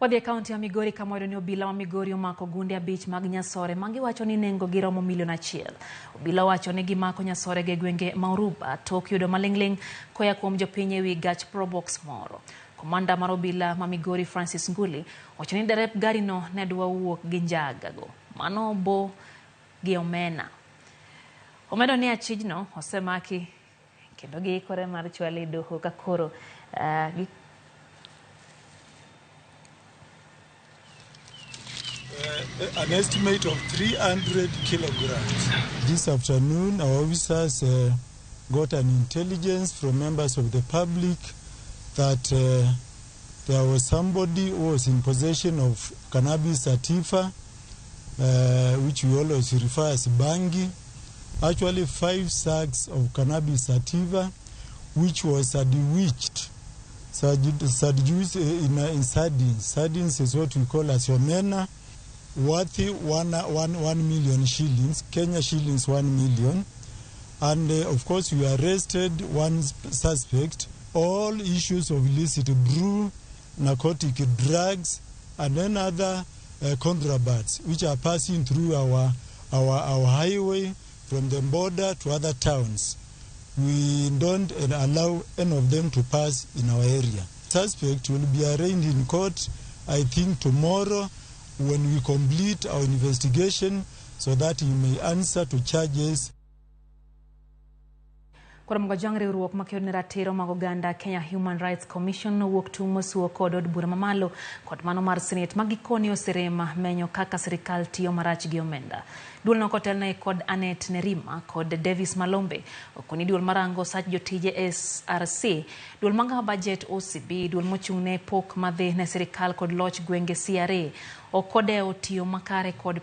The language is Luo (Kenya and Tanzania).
Wadhi e kaunti ya Migori kama wayudo ni obila ma Migori omako gunde abich mag nyasore ma giwacho ni nengo gi romo milion achiel. Obila wacho ni gimako nyasore go e gwenge ma Oruba tok yudo maling'ling' koya kuom jopiny ewi gach Probox moro. Komanda mar obila ma Migori Francis Nguli wacho ni derep garino ne dwa wuok gi njaga go mano bo gi omena. Omedo ni achijno osemaki kendo giikore mar chwale e doho ka koro uh, An estimate of 300 kilograms. This afternoon, our officers got an intelligence from members of the public that there was somebody who was in possession of cannabis sativa, which we always refer as bangi. Actually, 5 sacks of cannabis sativa, which was sandwiched, seduced in sardines. Sardines is what we call as omena, worth 1 million shillings, Kenya shillings 1 million. And of course, we arrested one suspect. All issues of illicit brew, narcotic drugs, and then other contrabands which are passing through our highway from the border to other towns. We don't allow any of them to pass in our area. Suspect will be arraigned in court, I think, tomorrow when we complete our investigation so that he may answer to charges. Koro Mgojwang' riwruok makedo ne ratiro mag oganda Kenya Human Rights Commission nowuok tung' mosuo kod od bura mamalo kod mano mar Senate ma gikone oserem menyo kaka sirikal tiyo marach gi omenda. Duol no kotelne kod Anet Nerima kod Davis Malombe okoni duol marango sach jotije SRC, duol magawo budget OCB, duol mochung' ne pok madhi ne sirikal kod loch gwenge CRA ok odewo tiyo makare kod